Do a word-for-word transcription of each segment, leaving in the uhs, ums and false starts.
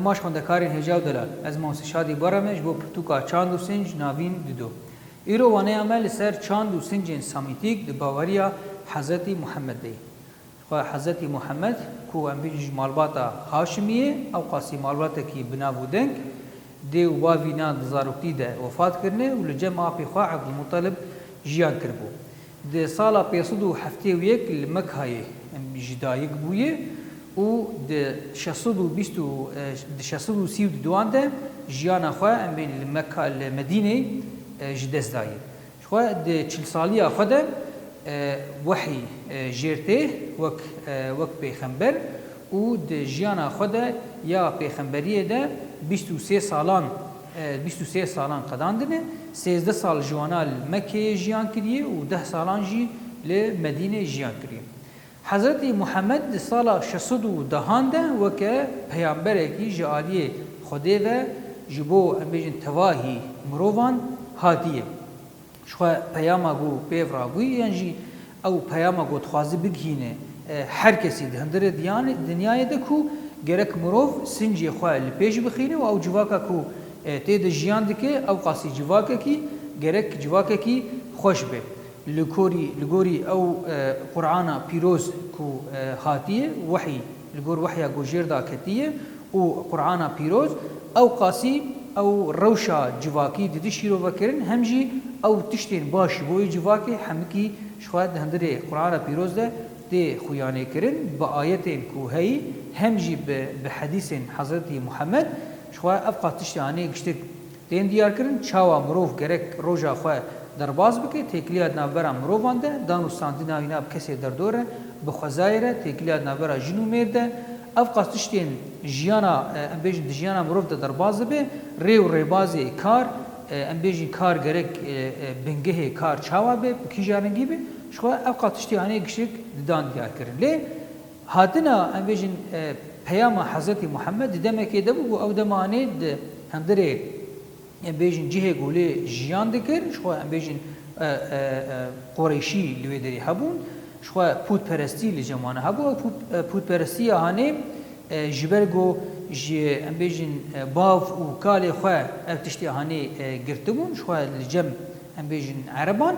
Baş xwendekarên hêja û delal, ez Mosî Şadî Bara me ji bo pirtûka Çand û Sinc navîn dido. Îro waneya me li ser çand û sincên Samîtîk di baweriya Hezretî Muhammed de ye. Xwe Hezretî Muhammed ku em bêjin ji malbata Haşimî ye, ew qasî malbatekî bi nav û deng, dê û bavî na di zaroktî de wefat kirine û li cem apê xwe Ebdulmutelib jiyan kiribû. Di sala pênc sed û heftê û yek li Mekkayê ji dayik bûye û di şeş sed û bîst û, e, di şeş sed û sî û duan de jiyana xwe em bên li Mekka, li Medînê, e, ji dest daye. Ji xwe di çil saliya xwe de, e, wehî, e, jêr tê wek, e, wek pêxember û di jiyana xwe de ya pêxemberiyê de bîst û sê salan, e, bîst û sê salan qedandine, sêzdeh sal ji wana li Mekkeyê jiyan kiriye û deh salan jî li Medînê jiyan kiriye. Hezretî Muhammed di sala şeş sed û dehan de weke peyamberekî ji aliyê Xwedê ve ji bo, em bêjin, tevahî mirovan hatiye. Ji xwe peyama ku pêv rabûyî, yan jî ew peyama ku dixwaze bigihîne, e, her kesî di hundirê diyanê, dinyayê de ku gerek mirov sincê xwe li pêş bixîne û ew civaka ku, e, tê de jiyan dike, ew qasî civakekî gerek civakekî xweş be. Li gorî, li gorî ew, e, Qur'ana pîroz ku, e, hatiye, wehî, li gor wehya ku jêr da ketiye û Qur'ana pîroz, ew qasî ew rewşa civakî didi şîrove kirin, hem jî ew tiştên baş ji bo wê civakê hemikî ji xwe di hundirê Qur'ana pîroz de tê xuyanê kirin, bi ayetên ku heyî, hem jî bi, bi hedîsên Hezretî Muhammed ji xwe ev qas tiştê hanê giştik tên diyar kirin, çawa mirov gerek roja xwe derbas bike, têkiliya di navbera mirovan de, dan û standina wîna bi kesê derdor re, bi xwezayê re, têkiliya di navbera jin û mêr de, ev qas tiştên jiyana, e, em bêjin di jiyana mirov de derbas dibe, rê û rêbazê kar, e, em bêjin kar gerek, e, e, bingehê kar çawa be, bi kîja rengî be, ji xwe ev qas tiştê hanê giştik didan diyar kirin. Lê hatina, em bêjin, e, peyama Hezretî Muhammed di demekê de bû ku ew dema hanê di hundirê, em bêjin, cihê ku lê jiyan dikir, ji xwe, em bêjin, e, e, e, Qureyşî li wê derê hebûn, ji xwe pûtperestî li cem wana hebû. Ew pût-, e, pûtperestiya hanê, e, ji ber ku ji, em bêjin, e, bav û kalê xwe ev tiştê hanê, e, girtibûn, ji xwe li cem, em bêjin, Ereban,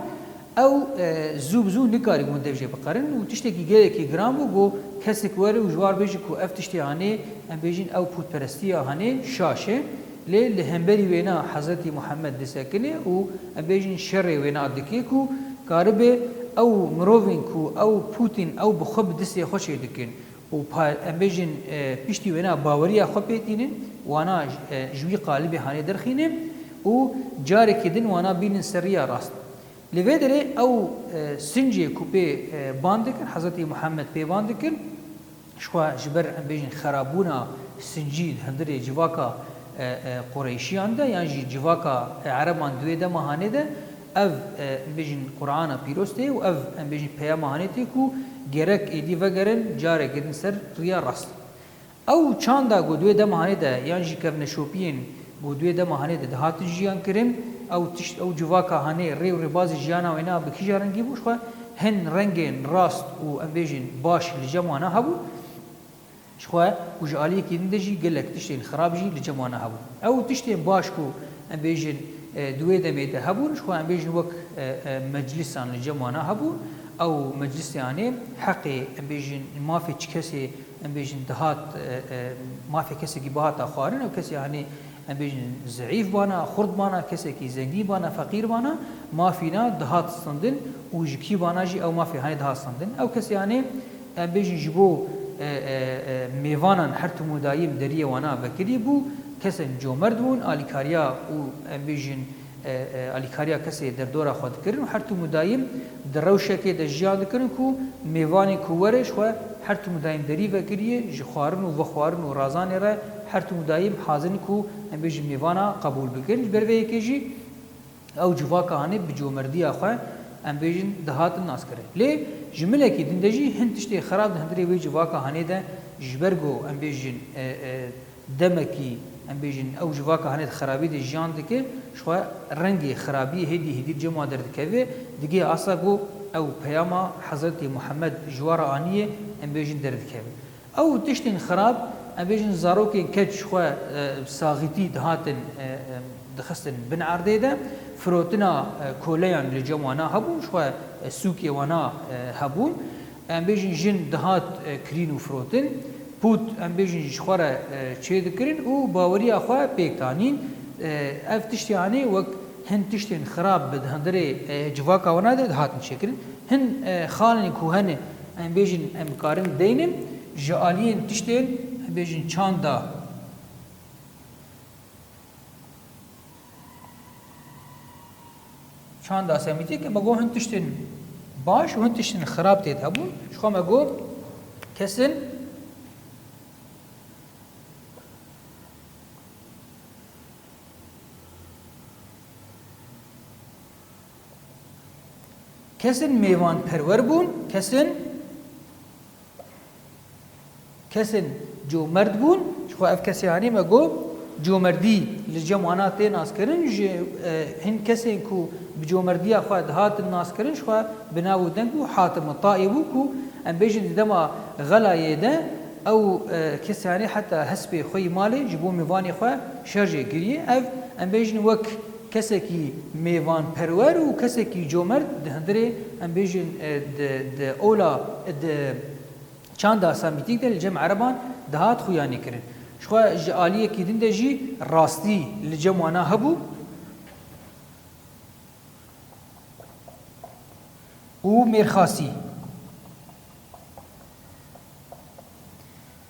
ew, e, zû bi zû nikarîbûn dev jê biqerin û tiştekî gelekî giran bû ku kesek were û ji war bêje ku ev tiştê hanê, em bêjin, ew pûtperestiya hanê şaş e. Lê li hemberî wêna Hezretî Muhammed disekine û, em bêjin, şerê wêna dike ku karibe ew mirovên ku ew pûtên ew bi xwe bi distê xwe çêdikin û pa-, em bêjin, e, piştî wêna baweriya xwe pê tînin, wana, e, ji wî qalibê hanê derxîne û carekê din wana bînin ser riya rast. Li vê derê ew, e, sincê ku pê, e, ban dikir, Hezretî Muhammed pê ban dikir, ji xwe ji ber, em bêjin, xerabûna sincî di hundirê civaka, e, e, Qureyşiyan de yan jî civaka, e, Ereban di wê dema hanê de ev, e, em bêjin, Qur'ana pîroz tê û ev, em bêjin, peyama hanê tê ku gerek êdî vegerin, careke din ser riya rast. Ew çanda ku di wê dema hanê de yan jî kevneşopiyên ku di wê dema hanê de dihatin jiyan kirin, ew tişt, ew civaka hanê rê û rêbazê jiyana wêna bi kîja rengî bû, ji xwe hin rengên rast û, em bêjin, baş li cem wana hebûn. Ji xwe û ji aliyekî din de jî gelek tiştên xirab jî li cem wana hebûn. Ew tiştên baş ku, em bêjin, e, di wê demê de hebûn, ji xwe, em bêjin, wek, e, e, meclisan li cem wana hebûn. Ew meclisê hanê heqê, em bêjin, mafê çi kesê, em bêjin, dihat, e, e, mafê kesekî bihata xwarin, ew kesê hanê, em bêjin, zeîf bana, xurt bana, kesekî zengî bana, feqîr bana, mafîna dihat stendin û ji kî bana jî ew mafê hanê dihat stendin. Ew kesê hanê, em bêjin, ji bo, e, e, e, mêvanan her tim û dayim deriyê wana vekirî bû, kesên comerd bûn, alîkariya û, em bêjin, e, e, alîkariya kesê derdora xwe dikirin û her tim û dayim di rewşekê de jiyan dikirin ku mêvanê ku were ji xwe her tim û dayim derî vekiriyê, ji xwarin û vexwarin û razanê re her tim û dayim hazir in ku, em bêjin, mêvana qebûl bikin. Ji ber vê yekê jî ew civaka hanê bi comerdiya xwe, em bêjin, dihatin naskirin. Lê ji milekî din de jî hin tiştê xirab di hundirê wê civaka hanê de ji ber ku, em bêjin, e, e, demekî, em bêjin, ew civaka hanê di xirabî de jiyan dike, ji xwe rengê xirabiyê hêdî hêdî cem wan derdikeve, digihê asta ku ew peyama Hezretê Muhammed ji wan re aniye, em bêjin, derdikeve. Ew tiştên xirab, Em bêjin zarokên keç ji xwe, e, bi saxîtî dihatin, e, e, dixistin bin erdê de, firotina, e, koleyan li cem wana hebûn, ji xwe, e, sûkê wana, e, hebûn. Em bêjin jin dihat, e, kirîn û firotin, pût em bêjin ji xwe re, e, çêdikirin û baweriya xwe pêk danîn. E, ev tiştê hanê wek hin tiştên xirab bi di hundirê, e, civaka wana de dihatin çêkirin. Hin, e, xalên ku hene, em bêjin, em karin deynin, ji aliyên tiştên, em bêjin, çanda, çanda semîtîk, me got hin tiştên baş û hin tiştên xirab tê de hebûn. Ji xwe me got, kesên Kesên mêvanperwer bûn, kesên, kesên comerd bûn. Ji xwe ev kesê hanê me got, comerdî li cem wana tê naskirin. Ji, e, hin kesên ku bi comerdiya xwe dihatin naskirin, ji xwe bi nav û deng bû, Hatim Taî bû ku em bêjin di dema xelayê de ew, e, kesê hanê heta hespê xwe yî malê ji bo mêvanê xwe şerjê kiriye. Ev, em bêjin, wek kesekî mêvanperwer û kesekî comerd di hundirê, em bêjin, e, di, di ola, di çanda semîtîk de li cem ereban dihat xuyanî kirin. Ji xwe ji aliyekî din de jî rastî li cem wana hebû û mêrxasî.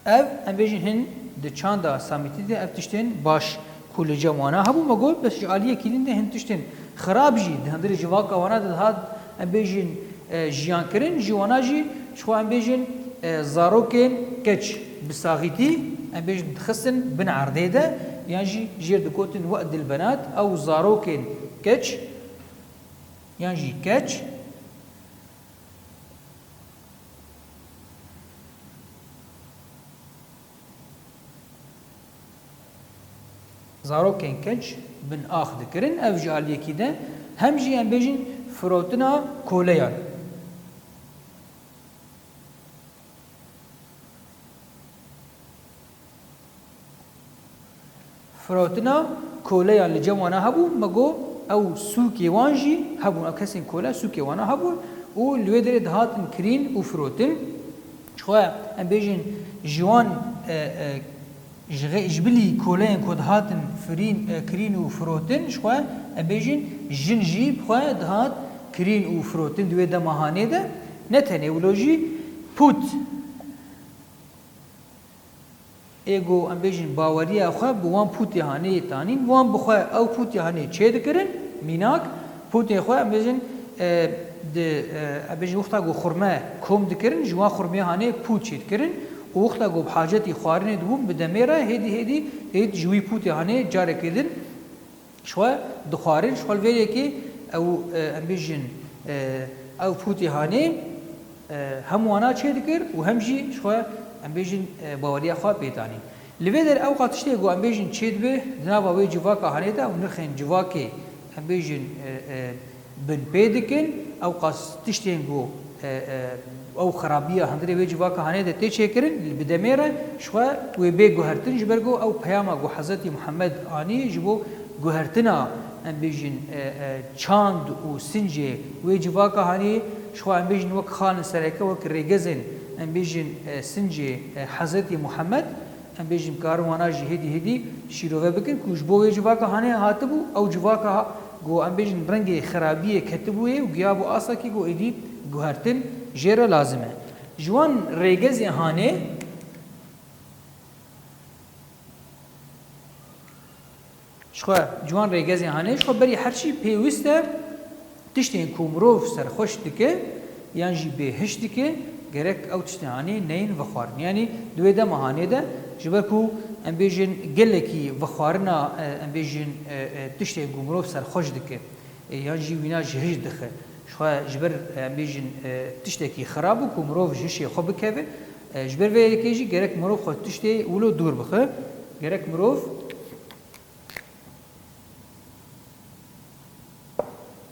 Ev, em bêjin, hin di çanda Samîtî de ev tiştên baş ku li cem wana hebû, me got, bes ji aliyekî din de hin tiştên xirab jî di hundirê civaka wana de dihat, em bêjin, e, jiyan kirin, ji wana jî, ji xwe em bêjin, e, zarokên keç bi saxîtî, em bêjin, dixistin bin erdê de, yan jî jêr digotin we'dil benat, ew zarokên keç, yan jî keç, Zarokên keç bin ax dikirin, ev ji aliyekî de, hem jî em bêjin firotina koleyan. Firotina koleyan li cem wana hebû, me got ew sûkê wan jî hebûn, ew kesên kole sûkê wana hebûn û li wê derê dihatin kirîn û firotin. Ji xwe em bêjin ji wan, e, e, ji xe-, ji bilî koleyên ku dihatin firîn, e, kirîn û firotin, ji xwe em bêjin jin jî bi xwe dihat kirîn û firotin di wê dema hanê de. Ne tenê wilo jî pût. Ê ku em bêjin baweriya xwe bi wan pûtê hanê tanîn, wan bi xwe ew pûtê hanê çêdikirin, mînak, pûtê xwe em bêjin, e, di, e, em bêjin wexta ku xurme kom dikirin, ji wan xurmê hanê pût çêdikirin û wexta ku bi hacetî xwarinê dibûn, bi demê re hêdî hêdî hêd ji wî pûtê hanê carekê din Ji xwe dixwarin, ji xwe li vê yekê ew, e, em bêjin, e, ew pûtê hanê, e, hem wana çêdikir û hem jî ji xwe, em bêjin, e, baweriya xwe pê danîn. Li vê der ewqas tiştê ku em bêjin çêdibe di nava wê civaka hanê de û nirxên civakê, em bêjin, e, e, binpê dikin, ewqas tiştên ku, e, e, ew xerabiya hundirê wê civaka hanê de tê çêkirin, bi demê re ji xwe wê bê guhertin, ji ber ku ew peyama ku Hezretî Muhammed anî ji bo guhertina, em bêjin, e, e, çand û sincê wê civaka hanê, ji xwe em bêjin wek xalin sereke, wek rêgezên, em bêjin, e, sincê, e, Hezretî Muhammed, em bêjin, karin wana jî hêdî hêdî şîrove bikin ku ji bo wê civaka hanê hatibû, ew civaka ha-, ku em bêjin rengê xerabiyê ketibûyê û giyabû asakî ku êdî guhertin jê re lazim e. Ji wan rêgezê hanê, Ji xwe, ji wan rêgezên hanê, ji xwe berî her çî pêwîst e tiştên ku mirov serxweş dike yan jî bêhiş dike, gerek ew tiştên hanê neyên vexwarin. Yanî di wê dema hanê de, ji ber ku em bêjin gelekî vexwarina, e, em bêjin, e, e, tiştên ku mirov serxweş dike, e, yan jî wîna ji hiş dixe. Ji xwe ji ber, e, em bêjin, e, tiştekî xirab û ku mirov ji hişê xwe bikeve, e, ji ber vê yekê jî gerek mirov xwe tiştê wilo dûr bixe. Gerek mirov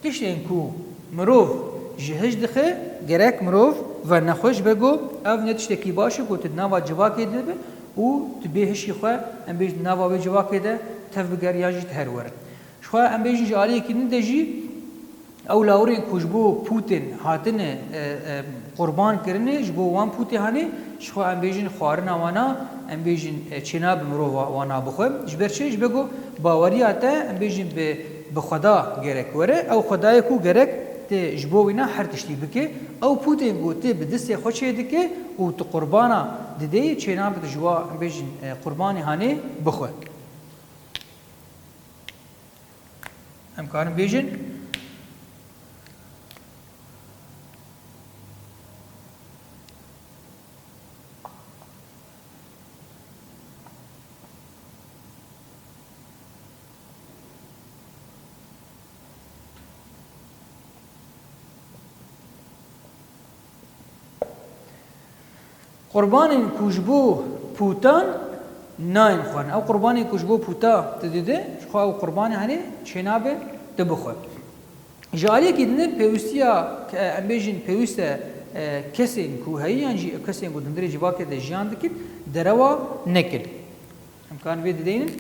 Tiştên ku mirov ji hij dixe, gerek mirov vernexwe ji ber ku ev ne tiştekî baş e ku tu di nava civakê de be û tu bê hişî xwe, em bêjin, nava wê civakê de tev biger yan jî tu her were. Ji xwe em bêjin ji aliyekî din de jî ew lawirên ku ji bo pûtên hatine, e, e, qurban kirine, ji bo wan pûtê hanê, ji xwe em bêjin xwarina wana, em bêjin, e, çênabe mirov wa-, wana bixwe. Ji ber çi? Ji ber ku baweriya te, em bêjin bi, bi xweda gerek were. Ew xwedayê ku gerek tê ji bo wîna her tiştî bike. Ew pûtên ku tê bi distê xwe çê dike û tu qurbana didê, çênabe tu ji wa, em bêjin, e, qurbanê hanê bixwe. Em karin bêjin, qurbanên ku ji bo pûtan nayên xwarin. Ew qurbanên ku ji bo pûta tu dide, ji xwe ew qurbanê hanê çênabe tu bixwe. Ji aliyekî din pêwîstiya, ke-, em bêjin pêwîst e, e, kesên ku heyî yan jî kesên ku di hundirê civakê de jiyan dikin, derewa nekin. Em karin vê dideynin.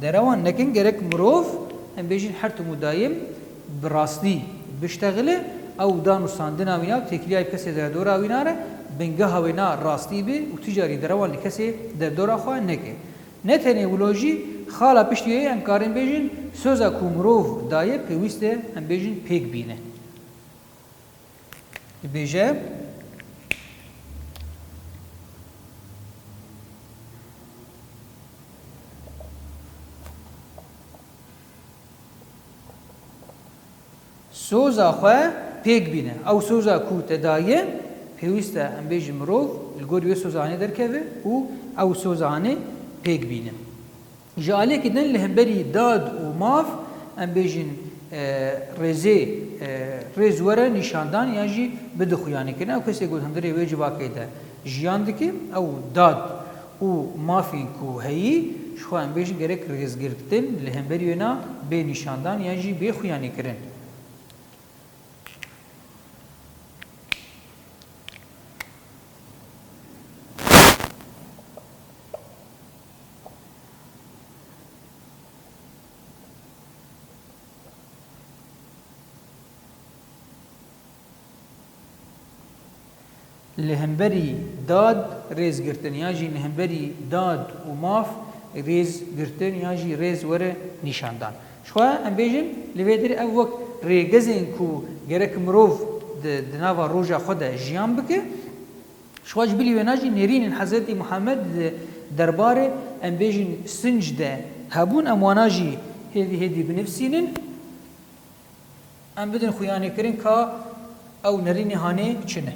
Derewan nekin, gerek mirov, em bêjin, her tim û dayim bi rastî biştexile, ew dan û sandina wîna û têkiliyayî kesê derdora wîna re, bingeha wêna rastî be û tu carî derewan li kesê derdora xwe neke. Ne tenê wilo jî, xala piştî wê em karin bêjin, soza ku mirov daye pêwîst e, em bêjin, pêk bîne. Dibêje, soza xwe pêk bîne. Ew soza ku te daye, pêwîst e, em bêjin, mirov li gorî wê soza hanê derkeve û ew soza hanê pêk bîne. Ji aliyekî din li hemberî dad û maf, em bêjin, e, rêzê, e, rêz were nîşandan yan jî bide xuyanîkirin. Ew kesê ku di hundirê wê civakê de jiyan dike, ew dad û mafên ku heyî, ji xwe em bêjin gerek rêzgirtin li hemberî wêna bê nîşandan yan jî bê xuyanîkirin. Li hemberî dad rêz girtin, yan jî li hemberî dad û maf rêz girtin, yan jî rêz were nîşandan. Ji xwe em bêjin, li vê derê ev wek rêgezên ku gerek mirov di, di nava roja xwe de jiyan bike. Ji xwe ji bilî wêna jî nêrînên Hezretî Muhammed di derbarê, em bêjin, sinc de hebûn, em wana jî hêdî hêdî binivîsînin. Em bidin xuyanîkirin ka ew nerînê hanê çi ne.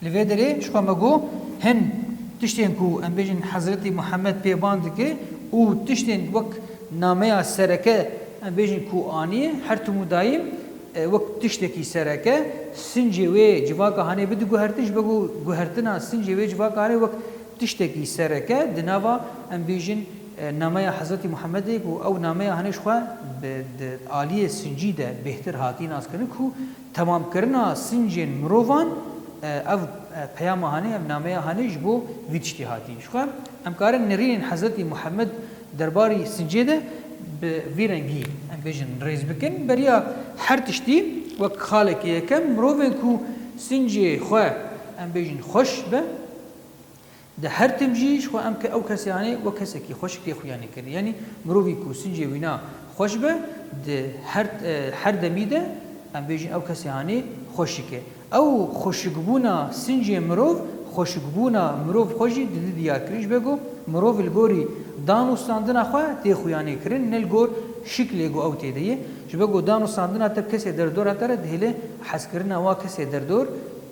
Li vê derê ji xwe me got, hin tiştên ku em bêjin Hezretî Muhammed pê ban dike û tiştên wek nameya sereke em bêjin ku aniye, her tim û dayim, e, wek tiştekî sereke, sincê wê civaka hanê bidiguhertin, ji bo ku guhertina sincê wê civaka hanê wek tiştekî sereke di nava, em bêjin, e, nameya Hezretî Muhammedê, ku ew nameya hanê ji xwe bi, di aliyê sincî de bêhtir hatî naskirin, ku temamkirina sincên mirovan, e, ev, e, peyama hanê, ev nameya hanê ji bo vî tiştî hatî. Ji xwe em karin nerînên Hezretî Muhammed derbarî sincê de bi vî rengî, em bêjin, rêz bikin. Beriya her tiştî, wek xalekê yekem, mirovên ku sincê xwe, em bêjin, xweş be, di her tim jî ji xwe em ke-, ew kesê hanê wek kesekî xweşik tê xuyanî kirin. Yanî mirovî ku sincê wîna xweş be, di her, e, her demî de, em bêjin, ew kesê hanê xweşik e. Ew xweşikbûna sincê mirov, xweşikbûna mirov xwe jî dide diyarkirin. Ji ber ku mirov li gorî dan û standina xwe tê xuyanê kirin, ne li gor şiklê ku ew tê de ye. Ji ber ku dan û standina te bi kesê derdora te re dihêle hezkirina wa kesê derdor,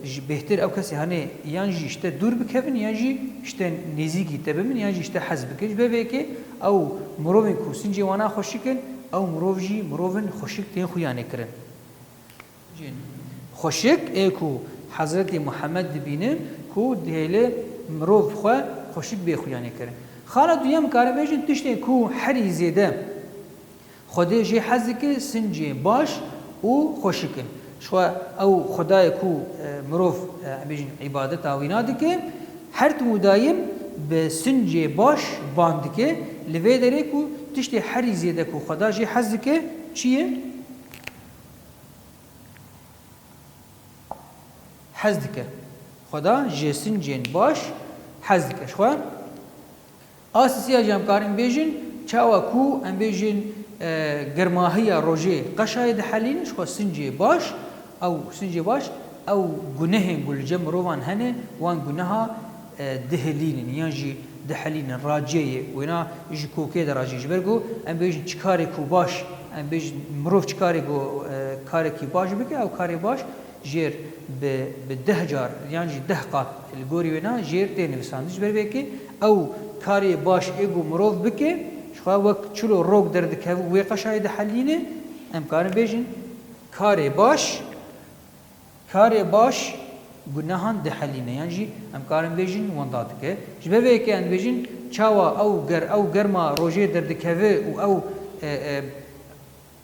ji bêhtir ew kesê hanê yan jî ji te dûr bikevin, yan jî ji te nêzîkî te bibin, yan jî ji te hez bikin. Ji ber vê yekê ew mirovên ku sincê wana xweşik in, ew mirov jî mirovin xweşik tên xuyanê kirin. Xweşik ê ku Hezretî Muhammed dibînin ku dihêle mirov xwe xweşik bê xuyanê kirin. Xala duyem karin bêjin tiştên ku herî zêde Xwedê jê hez dike sincê baş û xweşik in. Ji xwe ew Xwedayê ku, e, mirov, e, em bêjin îbadeta wîna dike, her tim û dayim bi sincê baş ban dike. Li vê derê ku tiştê herî zêde ku Xweda jê hez dike çi ye? Hez dike. Xweda ji sincên baş hez dike. Ji xwe a sisiya jî em karin bêjin, çawa ku em bêjin, e, germahiya rojê qeşayê dihelînin, ji xwe sincê baş, ew sincê baş, ew gunehên ku li cem mirovan hene, wan guneha, e, dihilînin, yan jî dihelînin, racê ye, wêna ji kokê de racê. Ji ber ku em bêjin çi karê ku baş, em bêjin mirov çi karê ku, e, karekî baş bike, ew karê baş jêr bi, bi deh car, yan jî deh qat li gorî wêna jêr tê nivîsandin. Ji ber vê yekê ew karê baş ê ku mirov bike, ji xwe wek çilo rok derdikeve û wê qeşayê dihelîne, em karin bêjin karê baş, karê baş gunehan dihelîne, yan jî em karin bêjin wenda dike. Ji ber vê yekê em bêjin çawa ew ger-, ew germa rojê derdikeve û ew, e, e,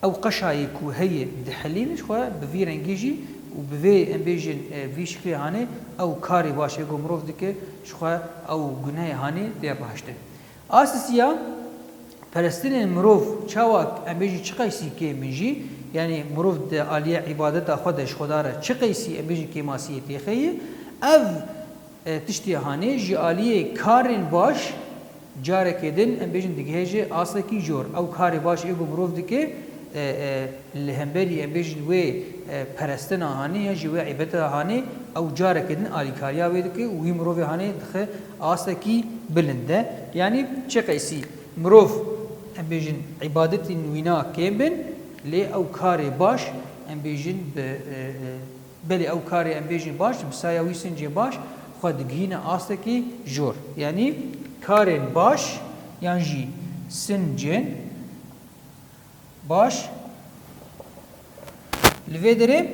ew qeşayê ku heye dihelîne, ji xwe bi vî rengî jî û bi vê, em bêjin, e, vî şiklê hanê ew karê baş ê ku mirov dike, ji xwe ew gunehê hanê tê raştin. A sisiya, perestinên mirov çawa, em bêjin, çi qeysî kêm in jî, yanî mirov di aliyê îbadeta xwe de ji Xweda re çi qeysî, em bêjin, kêmasiyê têxe ye, ev, e, tiştê hanê ji aliyê karên baş carekê din, em bêjin, digihêje astekî jor. Ew karê baş ê ku mirov dike, e, e, li hemberî, em bêjin, wê, e, perestina hanê yan jî wê îbadeta hanê, ew carekê din alîkariya wê dike û wî mirovê hanê dixe astekî bilind de. Yanî çi qeysî mirov, em bêjin, îbadetên wîna kêm bin, lê ew karê baş, em bêjin, bi, e, e, belê ew karê, em bêjin, baş, bi saya wî sincê baş xwe digihîne astekî jor. Yanî karên baş yan jî sincên baş. Li vê derê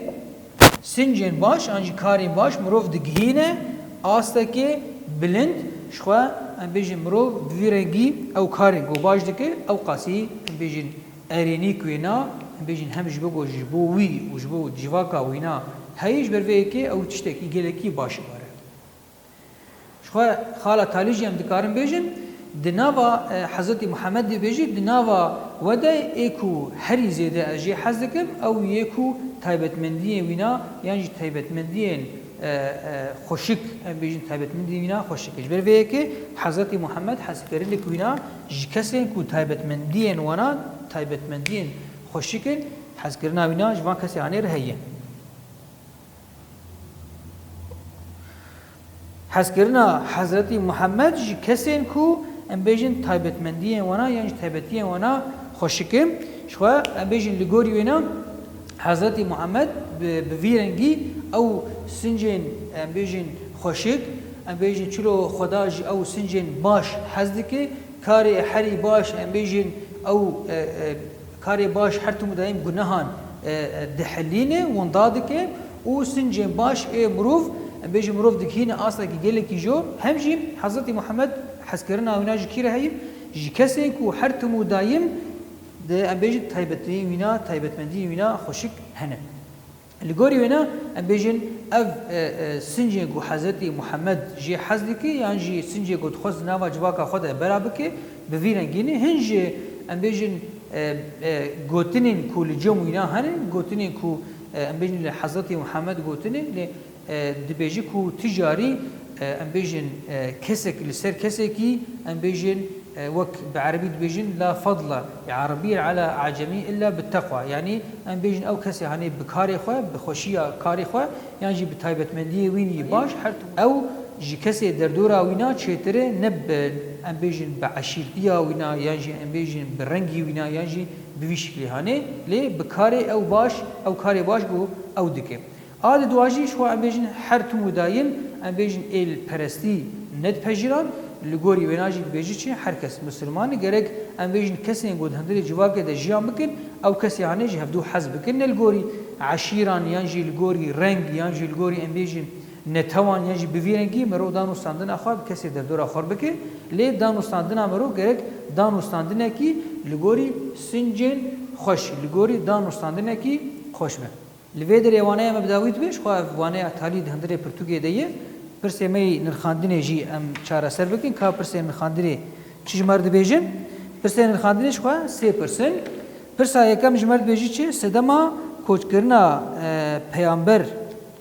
sincên baş an jî karên baş mirov digihîne astekê bilind, ji xwe, em bêjin, mirov bi vî rengî ew karên ku baş dike, ew qasî, em bêjin, erênî ku wêna, em bêjin, hem ji bo ku ji bo wî û ji bo civaka wîna heye, ji ber vê yekê ew tiştekî gelekî baş were. Ji xwe xala talî jî em dikarin bêjin, di nava, e, Hezretî Muhammed dê bêjî, di nava we de ê ku herî zêde ez jê hez dikim, ew yê ku taybetmendiyên wîna yan jî taybetmendiyên, e, e, xweşik, em bêjin taybetmendiyên wîna xweşik e. Ji ber vê yekê Hezretî Muhammed hezkirinik wîna ji kesên ku taybetmendiyên wana taybetmendiyên xweşik in, hezkirina wîna ji van kesê hanê re heye. Hezkirina Hezretî Muhammed ji kesên ku, em bêjin, taybetmendiyên wana yan jî taybetiyên wana xweşik in. Ji xwe, em bêjin, li gorî wêna Hezretî Muhammed bi, bi vî rengî ew sincên, em bêjin, xweşik, em bêjin, çilo Xweda ji ew sincên baş hez dike, karê herî baş, em bêjin, ew, e, e, karê baş her tim û dayim gunehan, e, e, dihelîne, winda dike û sincên baş ê mirov, em bêjin, mirov digihîne astekî gelekî jor. Hem jî Hezretî Muhammed hezkirina wîna ji kî re heye? Ji kesên ku her tim û dayim di, em bêjin, taybetiyên wîna, taybetmendiyên wîna xweşik hene. Li gorî wêna, em bêjin, ev, e, e, sincên ku Hezretî Muhammed jê hez dike, yan jî sincê ku dixwest di nava civaka xwe de bera bike, bi vî rengî ne. Hin jî, em bêjin, e, e, gotinên ku li cem wîna hene, gotinên ku, e, em bêjin, li Hezretî Muhammed gotine, lê, e, dibêje ku tu carî, e, em bêjin, e, kesek li ser kesekî, em bêjin, e, wek bi erebî dibêjin, la fadla Arabiyyen ala acemî illa bi teqwa. Yanî, em bêjin, ew kesê hanê bi karê xwe, bi xweşiya karê xwe, yan jî bi taybetmendiyê wî yî baş, her tim ew ji kesê derdora wîna çêtir e, ne bi, em bêjin, bi eşîrtiya wîna, yan jî, em bêjin, bi rengî wîna, yan jî bi vî şiklî hanê, lê bi karê ew baş, ew karê baş ku ew dike. A di dua jî ji xwe em bêjin her tim û dayim, em bêjin êlperestî nedipejîran, li gorî wêna jî dibêjî çi? Her kes misilman e, gerek em bêjin kesên ku di hundirê civakê de jiyan bikin, ew kesê hanê ji hevdû hez bikin, ne li gorî eşîran yan jî li gorî reng yan jî li gorî em bêjin netewan yan jî bi vî rengî mirov danûstandina xwe bi kesê derdora xwe bike. Lê danûstandina mirov gerek danûstandinekî li gorî sincên xweş, li gorî danûstandinekî xweş be. Li vê derê waneya me bi dawî dibe, ji xwe ev waneya talî di hundirê pirtûkê de ye. Pirsê me yî nirxandinê jî em çareser bikin. Ka pirsê nirxandinê çi ji me re dibêjin? Pirsê nirxandinê ji xwe sê pirs in. Pirsa yekem ji me re dibêjî çi? Sedema koçkirina, e, peyamber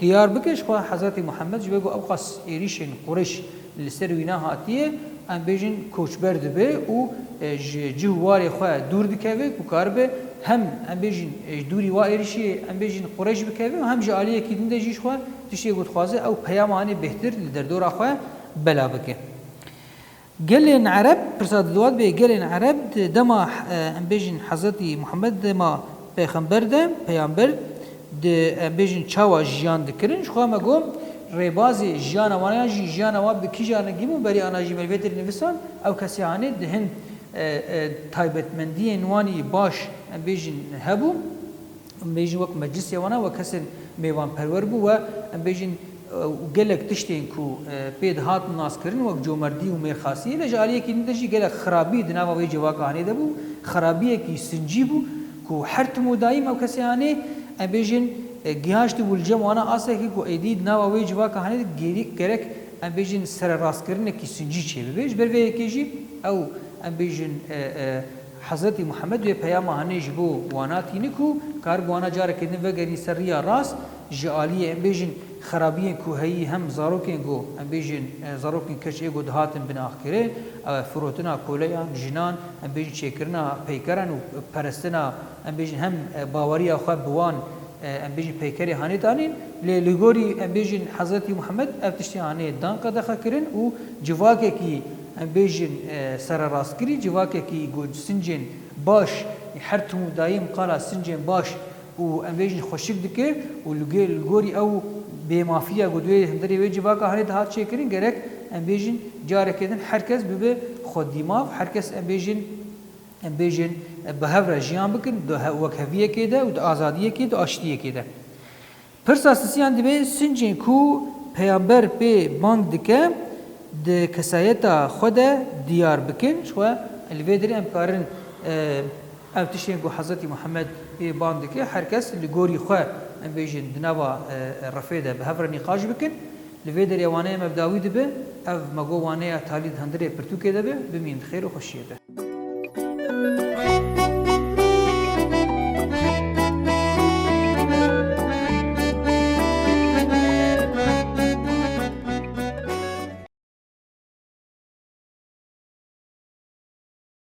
diyar bike, ji xwe Hezretî Muhammed ji ber ku ew qas êrîşên Qureyş li ser wî nehatiye, em bêjin koçber dibe û, e, ji cih û warê xwe dûr dikeve ku karibe hem, em bêjin, e, ji dûrî wa êrişiyê, em bêjin, Qureyş bikeve û hem ji aliyekî din de jî ji xwe tiştê ku dixwaze ew peyama hanê bêhtir li derdora xwe bela bike. Gelên Ereb, pirsa diduwa dibe, gelên Ereb di dema, e, em bêjin Hezretî Muhammed, dema pêxember de, peyamber, di, em bêjin, çawa jiyan dikirin? Ji xwe me got, rêbazê jiyana wan yan jî jiyana wan bi kîjan rengî bû, berî ana jî me li vê derê nivîsand, ew kesê hanê di hin, e, e, taybetmendiyên wan yî baş, em bêjin, hebû. Em bêjin wek meclisê wana, wek kesên mêvanperwer bû we, em bêjin, e, û gelek tiştên ku, e, pê dihat naskirin wek comerdî û mêrxasiyê, lê ji aliyekî din de jî gelek xirabî di nava wê civaka hanê de bû, xirabiyekî sincî bû ku her tim û dayîm ew kesê hanê, em bêjin, e, gihaştibû li cem wana asekê ku êdî di nava wê civaka hanê de gerî-, gerek, em bêjin, sererastkirinekî sincî çêbibe. Ji ber vê yekê jî ew, em bêjin, e, e, Hezretî Muhammed wê peyama hanê ji bo wana tîni ku karibe wana carekê din vegerîn ser riya rast, ji aliyê, em bêjin, xerabiyên ku heyî hem zarokên ku, em bêjin, e, zarokên keç ê ku dihatin binaxkirin, e, firotina koleyan, jinan, em bêjin, çêkirina peykeran û perestina, em bêjin, hem, e, baweriya xwe bi wan, e, em bêjin, peykerê hanê danîn. Lê li gorî, em bêjin, Hezretî Muhammed ev tiştê hanê dan qedexe kirin û civakekî, em bêjin, e, sererastkirî, civakekî ku sincên baş, her tim û dayîm qala sincên baş û, em bêjin, xweşik dike û li gê-, li gorî ew bêmafiya ku di wê hundirê wê civaka hanê dihat çêkirin, gerek, em bêjin, carekê din her kes bibe xwedîmav, her kes, em bêjin, em bêjin, bi hev re jiyan bikin, di he-, wekheviyekê de û di azadiyekê, di aştiyekê de. Pirsa sisiyan dibe, sincên ku peyamber pê bang dike, di kesayeta xwe de diyar bikin. Ji xwe li vê derê em karin, e, ev tiştên ku Hezretî Muhammed pê bang dike, her kes li gorî xwe, em bêjin, di nava, e, refê de bi hev re nîqaş bikin. Li vê derê waneya me bi dawî dibe, ev me got waneya talî di hundirê pirtûkê de be, bimînin di xêr û xweşiyê de.